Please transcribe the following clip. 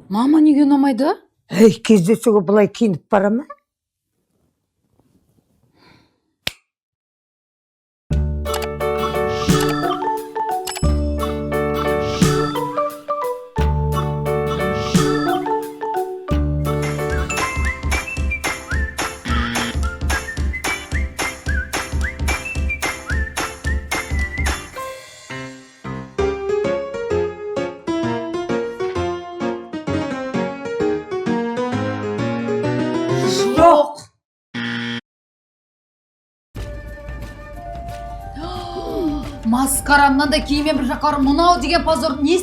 Мама, неге ұнамайды? Ей, кездесуге былай киініп бара ма? Жоқ. Масқара, мынандай киіммен бір жаққа барып, мынау деген позор не?